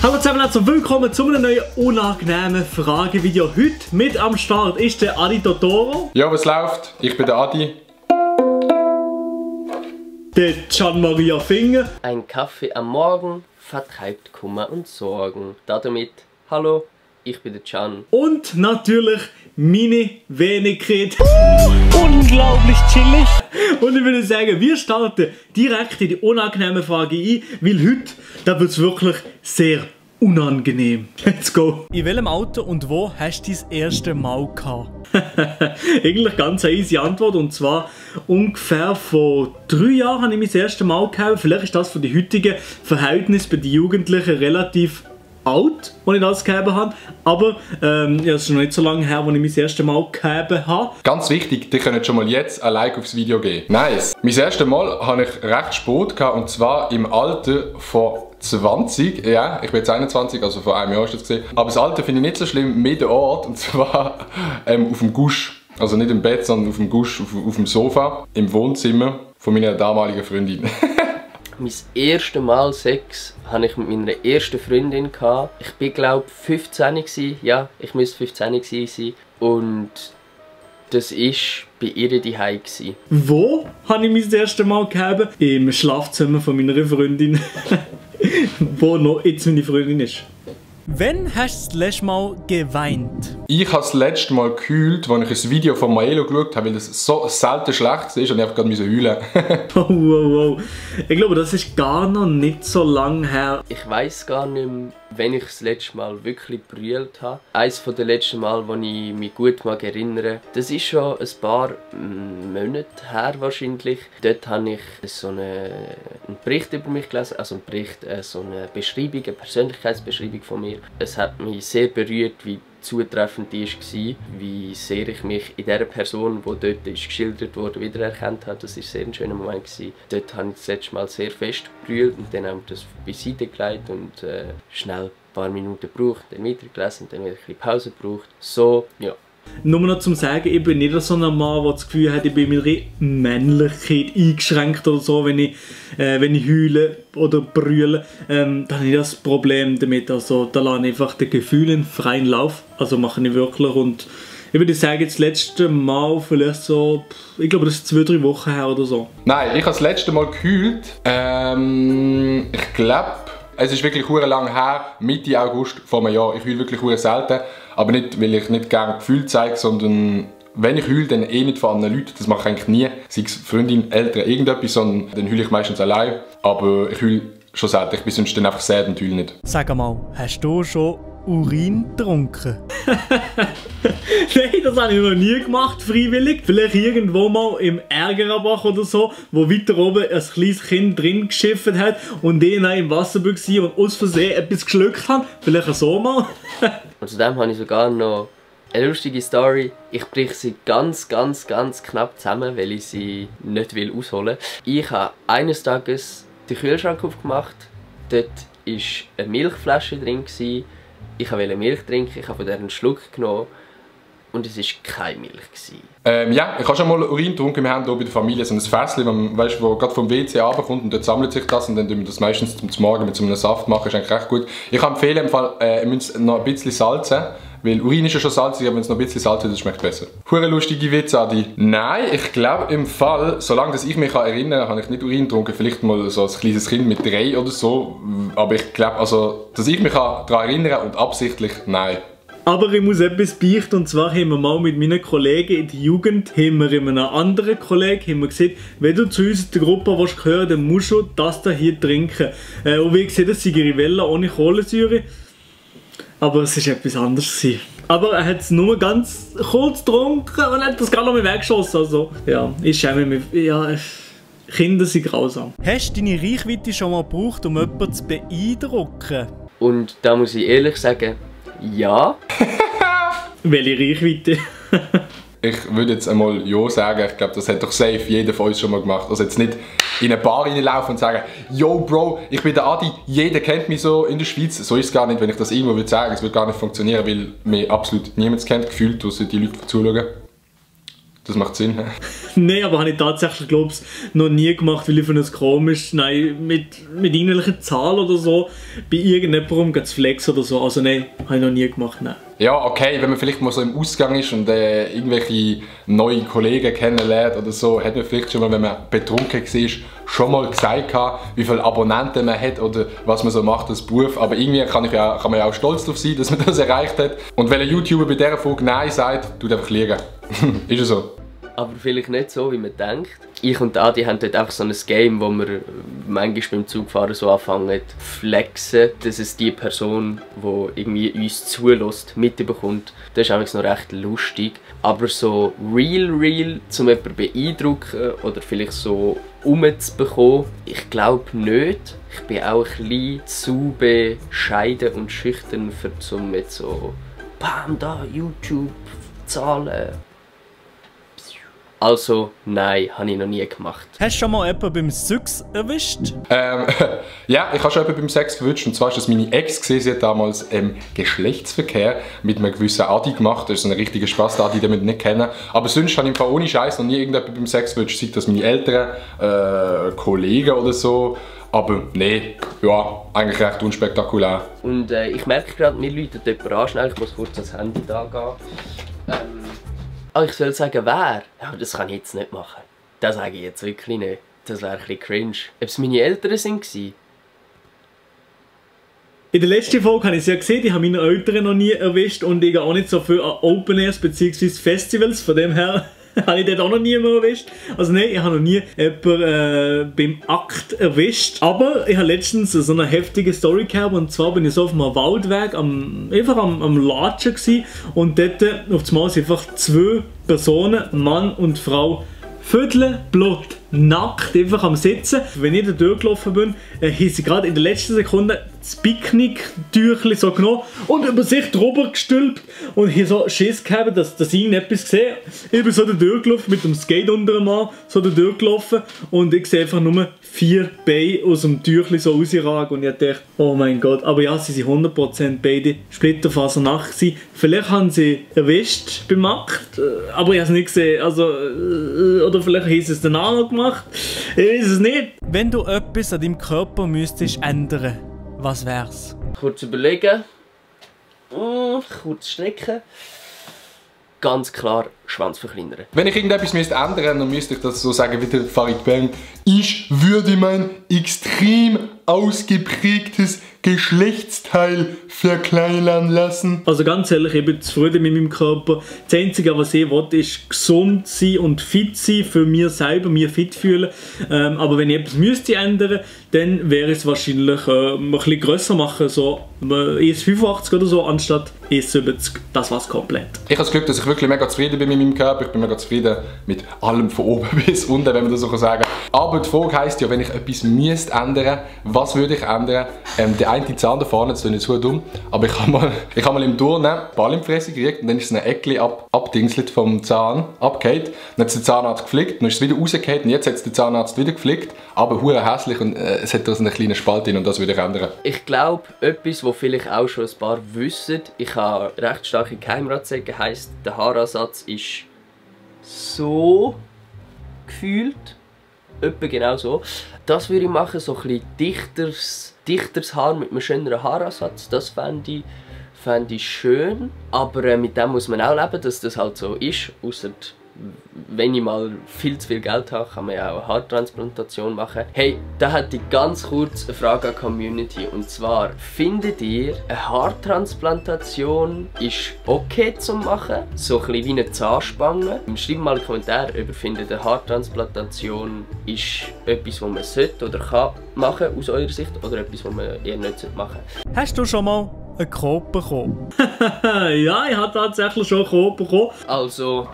Hallo zusammen und willkommen zu einem neuen unangenehmen Fragevideo. Heute mit am Start ist der Adi Totoro. Ja, was läuft? Ich bin der Adi. Der Gian Maria Finger. Ein Kaffee am Morgen vertreibt Kummer und Sorgen. Damit, hallo, ich bin der Gian. Und natürlich meine Wenigkeit. Unglaublich chillig. Und ich würde sagen, wir starten direkt in die unangenehme Frage ein, weil heute, da wird es wirklich sehr unangenehm. Let's go. In welchem Auto und wo hast du dein erste Mal gehabt? Eigentlich ganz eine easy Antwort, und zwar ungefähr vor 3 Jahren habe ich mein das erste Mal gehabt. Vielleicht ist das für die heutigen Verhältnisse bei den Jugendlichen relativ alt, als ich das gegeben habe, aber ja, es ist noch nicht so lange her, als ich mein erstes Mal gegeben habe. Ganz wichtig, ihr könnt schon mal jetzt ein Like aufs Video geben. Nice! Mein erstes Mal hatte ich recht spät gehabt, und zwar im Alter von 20. Ja, ich bin jetzt 21, also vor einem Jahr ist das gesehen. Aber das Alter finde ich nicht so schlimm, mehr der Ort, und zwar auf dem Gusch. Also nicht im Bett, sondern auf dem Gusch, auf dem Sofa, im Wohnzimmer von meiner damaligen Freundin. Mein erstes Mal Sex hatte ich mit meiner ersten Freundin. Ich war, glaube ich, 15 gewesen. Ja, ich müsste 15 gewesen sein. Und das war bei ihr daheim. Wo habe ich mein erstes Mal gegeben? Im Schlafzimmer von meiner Freundin. Wo noch jetzt meine Freundin ist. Wann hast du das letzte Mal geweint? Ich habe das letzte Mal gekühlt, als ich ein Video von Maelo geschaut habe, weil das so selten schlecht ist und ich einfach gerade heulen. Wow. Ich glaube, das ist gar noch nicht so lange her. Ich weiss gar nicht mehr, wenn ich das letzte Mal wirklich brüllt habe. Eines der letzten Mal, wo ich mich gut mag erinnere, das ist schon ein paar Monate her wahrscheinlich. Dort habe ich so einen Bericht über mich gelesen, also einen Bericht, so eine Beschreibung, eine Persönlichkeitsbeschreibung von mir. Es hat mich sehr berührt, wie zutreffend die war, wie sehr ich mich in der Person, die dort ist geschildert wurde, wiedererkannt habe. Das war sehr ein schöner Moment. Dort habe ich das letzte Mal sehr fest gebrüllt und dann habe ich das beiseite gelegt und schnell ein paar Minuten gebraucht, dann weitergelesen und dann wieder ein bisschen Pause gebraucht. So, ja. Nur noch zum Sagen, ich bin nicht so ein Mann, der das Gefühl hat, ich bin mit meiner Männlichkeit eingeschränkt oder so, wenn ich heule oder brülle. Dann habe ich das Problem damit. Also da lasse ich einfach den Gefühlen freien Lauf. Also mache ich wirklich. Und ich würde sagen, das letzte Mal vielleicht so, ich glaube, das ist 2-3 Wochen her oder so. Nein, ich habe das letzte Mal gekühlt. Ich glaube, es ist wirklich sehr lang her, Mitte August vor einem Jahr. Ich heule wirklich sehr selten. Aber nicht, weil ich nicht gerne Gefühle zeige, sondern wenn ich heule, dann eh nicht von anderen Leuten. Das mache ich eigentlich nie. Sei es Freundin, Eltern, irgendetwas, sondern dann heule ich meistens allein. Aber ich heule schon selten. Ich bin sonst dann einfach sad und heule nicht. Sag mal, hast du schon Urin getrunken? Nein, das habe ich noch nie gemacht, freiwillig. Vielleicht irgendwo mal im Ärgerbach oder so, wo weiter oben ein kleines Kind drin geschifft hat und ich dann im Wasserbück war und aus Versehen etwas geschluckt habe. Vielleicht so mal. Und zudem habe ich sogar noch eine lustige Story. Ich breche sie ganz knapp zusammen, weil ich sie nicht ausholen will. Ich habe eines Tages den Kühlschrank aufgemacht. Dort war eine Milchflasche drin. Ich wollte Milch trinken, ich habe von der einen Schluck genommen und es war keine Milch. Ja, ich habe schon mal Urin getrunken. Wir haben hier bei der Familie so ein Fässchen, das gerade vom WC runterkommt, und dort sammelt sich das und dann tun wir das meistens zum Morgen mit so einem Saft machen. Das ist eigentlich recht gut. Ich kann empfehlen, im Fall, ihr müsst noch ein bisschen salzen, weil Urin ist ja schon salzig, aber wenn es noch ein bisschen salzig ist, schmeckt besser. Hure lustige Witze, Adi. Nein, ich glaube im Fall, solange ich mich erinnern kann, habe ich nicht Urin getrunken. Vielleicht mal so als kleines Kind mit 3 oder so. Aber ich glaube, also, dass ich mich daran erinnere und absichtlich, nein. Aber ich muss etwas beichten, und zwar haben wir mal mit meinen Kollegen in der Jugend, haben wir mit einem anderen Kollegen gesagt, wenn du zu uns in der Gruppe gehören willst, dann musst du das hier trinken. Und wie gesagt, das sind Rivella ohne Kohlensäure. Aber es war etwas anderes. Aber er hat es nur ganz kurz getrunken und hat das gar noch mehr weggeschossen. Also, ja, ich schäme mich. Ja, Kinder sind grausam. Hast du deine Reichweite schon mal gebraucht, um jemanden zu beeindrucken? Und da muss ich ehrlich sagen, ja. Welche Reichweite? Ich würde jetzt einmal ja sagen, ich glaube, das hat doch safe jeder von uns schon mal gemacht. Also jetzt nicht in eine Bar reinlaufen und sagen, yo Bro, ich bin der Adi, jeder kennt mich so in der Schweiz. So ist es gar nicht, wenn ich das irgendwo würde sagen. Es würde gar nicht funktionieren, weil mich absolut niemand kennt, gefühlt, außer die Leute, die zuschauen. Das macht Sinn. Nein, aber habe ich tatsächlich, glaube ich, noch nie gemacht, weil ich finde es komisch, nein, mit irgendwelchen Zahlen oder so, bei irgendjemandem zu flexen oder so. Also nein, habe ich noch nie gemacht, nein. Ja, okay, wenn man vielleicht mal so im Ausgang ist und irgendwelche neuen Kollegen kennenlernt oder so, hat man vielleicht schon mal, wenn man betrunken war, schon mal gesagt, wie viele Abonnenten man hat oder was man so macht als Beruf. Aber irgendwie kann man ja auch stolz darauf sein, dass man das erreicht hat. Und wenn ein YouTuber bei dieser Folge Nein sagt, tut einfach liegen. Ist ja so. Aber vielleicht nicht so, wie man denkt. Ich und Adi haben dort einfach so ein Game, wo wir manchmal beim Zugfahren so anfangen zu flexen, dass es die Person, die irgendwie uns zulässt, mitbekommt. Das ist eigentlich noch recht lustig. Aber so real, um jemanden zu beeindrucken oder vielleicht so umzubekommen, ich glaube nicht. Ich bin auch ein bisschen zu bescheiden und schüchtern, um jetzt so «Bam, da, YouTube, Zahlen». Also, nein, habe ich noch nie gemacht. Hast du schon mal jemanden beim Sex erwischt? Ja, ich habe schon jemanden beim Sex erwischt. Und zwar war das meine Ex. Sie hat damals Geschlechtsverkehr mit einem gewissen Adi gemacht. Das ist so ein richtiger Spaß, Adi, den wir nicht kennen. Aber sonst habe ich im Fall ohne Scheiß noch nie irgendjemanden beim Sex erwischt. Sei das meine älteren Kollegen oder so. Aber nee, ja, eigentlich recht unspektakulär. Und ich merke gerade, mir läutet jemand an. Schnell, ich muss kurz ans Handy da gehen. Ich soll sagen, wer? Ja, das kann ich jetzt nicht machen. Das sage ich jetzt wirklich nicht. Das wäre ein bisschen cringe. Ob es meine Eltern waren? In der letzten Folge habe ich es ja gesehen, ich habe meine Eltern noch nie erwischt und ich gehe auch nicht so viel an Open Airs bzw. Festivals, von dem her habe ich dort auch noch nie mehr erwischt. Also nein, ich habe noch nie jemanden beim Akt erwischt. Aber ich habe letztens so eine heftige Story gehabt und zwar bin ich so auf einem Waldweg einfach am Latschen gewesen, und dort auf einmal sind einfach 2 Personen, Mann und Frau, viertelblut, nackt, einfach am Sitzen. Wenn ich da durchgelaufen bin, haben sie gerade in der letzten Sekunde das Picknicktüchli so genommen und über sich drüber gestülpt und hier so Schiss gehabt, dass ich irgendetwas sehe. Ich bin so da durchgelaufen, mit dem Skate unter dem Arm, so da durchgelaufen und ich sehe einfach nur 4 Beine aus dem Tüchli so rausragen und ich dachte, oh mein Gott. Aber ja, sie sind 100% beide splitterfasernackt gewesen. Vielleicht haben sie erwischt beim Akt, aber ich habe es nicht gesehen. Also, oder vielleicht haben sie es danach noch gemacht. Ich weiß es nicht. Wenn du etwas an deinem Körper müsstest ändern, was wär's? Kurz überlegen. Kurz strecken. Ganz klar Schwanz verkleinern. Wenn ich irgendetwas ändern müsste, dann müsste ich das so sagen wie der Farid Bang. Ich würde mein extrem ausgeprägtes Geschlechtsteil verkleinern lassen. Also ganz ehrlich, ich bin zufrieden mit meinem Körper. Das Einzige, was ich will, ist gesund sein und fit sein, für mich selber, mich fit fühlen. Aber wenn ich etwas müsste ändern, dann wäre es wahrscheinlich ein bisschen grösser machen, so 1,85 oder so, anstatt 1,70. Das war's komplett. Ich habe das Glück, dass ich wirklich mega zufrieden bin mit meinem Körper. Ich bin mega zufrieden mit allem von oben bis unten, wenn man das so sagen kann. Aber die Frage heisst ja, wenn ich etwas müsste ändern, was würde ich ändern? Der eine Zahn da vorne, das ist nicht so dumm, aber ich habe mal im Turnen einen Ball in die Fresse gekriegt und dann ist es ein Eckli abdingselt vom Zahn, abgehakt. Dann hat es der Zahnarzt geflickt, dann ist es wieder rausgehakt und jetzt hat es der Zahnarzt wieder geflickt, aber hure hässlich und es hat da so einen kleinen Spalt drin und das würde ich ändern. Ich glaube, etwas, was vielleicht auch schon ein paar wissen, ich habe recht starke Geheimratsecken, heisst, der Haaransatz ist so gefühlt, etwa genau so. Das würde ich machen, so ein bisschen dichteres Haar mit einem schöneren Haaransatz, das fände ich schön. Aber mit dem muss man auch leben, dass das halt so ist. Ausser wenn ich mal viel zu viel Geld habe, kann man ja auch eine Haartransplantation machen. Hey, da hätte ich ganz kurz eine Frage an die Community. Und zwar, findet ihr, eine Haartransplantation ist okay zu machen? So ein bisschen wie eine Zahnspange? Schreibt mal einen Kommentar, ob ihr findet, eine Haartransplantation ist etwas, was man sollte oder kann machen aus eurer Sicht oder etwas, was man eher nicht machen sollte. Hast du schon mal einen Korb bekommen? Ja, ich habe tatsächlich schon einen Korb bekommen. Also,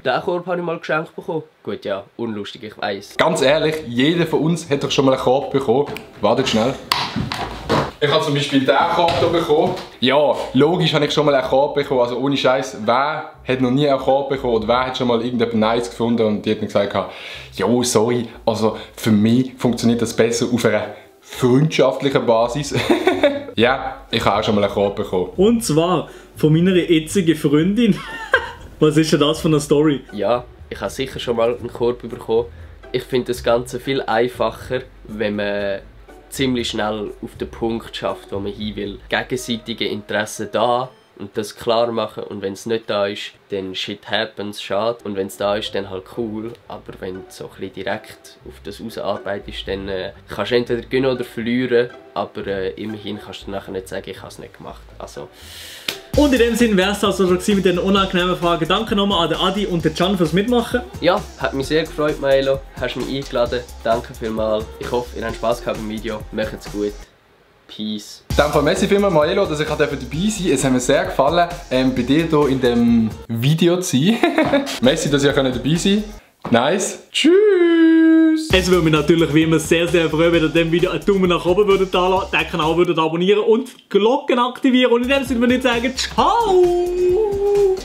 diesen Korb habe ich mal geschenkt bekommen. Gut, ja, unlustig, ich weiss. Ganz ehrlich, jeder von uns hat doch schon mal einen Korb bekommen. Wartet schnell. Ich habe zum Beispiel diesen Korb hier bekommen. Ja, logisch habe ich schon mal einen Korb bekommen. Also ohne Scheiß, wer hat noch nie einen Korb bekommen oder wer hat schon mal irgendetwas Nice gefunden und die hat mir gesagt, jo, sorry, also für mich funktioniert das besser auf einer freundschaftlichen Basis. Ja, ich habe auch schon mal einen Korb bekommen. Und zwar von meiner jetzigen Freundin. Was ist denn das für eine Story? Ja, ich habe sicher schon mal einen Korb bekommen. Ich finde das Ganze viel einfacher, wenn man ziemlich schnell auf den Punkt schafft, wo man hin will. Gegenseitige Interessen da und das klar machen, und wenn es nicht da ist, dann shit happens, schade, und wenn es da ist, dann halt cool, aber wenn du so ein bisschen direkt auf das ausarbeitest, dann kannst du entweder gewinnen oder verlieren, aber immerhin kannst du nachher nicht sagen, ich habe es nicht gemacht. Also. Und in dem Sinne wäre es also schon mit den unangenehmen Fragen. Danke nochmal an den Adi und den Can fürs Mitmachen. Ja, hat mich sehr gefreut, Maelo. Hast mich eingeladen. Danke vielmals. Ich hoffe, ihr habt Spass gehabt beim Video. Macht's gut. Peace. Dann von Messi vielmals, Maelo, dass ich dabei sein durfte. Es hat mir sehr gefallen, bei dir hier in dem Video zu sein. Messi, dass ihr dabei sein könnt. Nice. Tschüss. Es würde mich natürlich wie immer sehr, sehr freuen, wenn ihr dem Video einen Daumen nach oben würdet da lassen, den Kanal würdet abonnieren und die Glocken aktivieren. Und in dem Sinne würde ich sagen, ciao!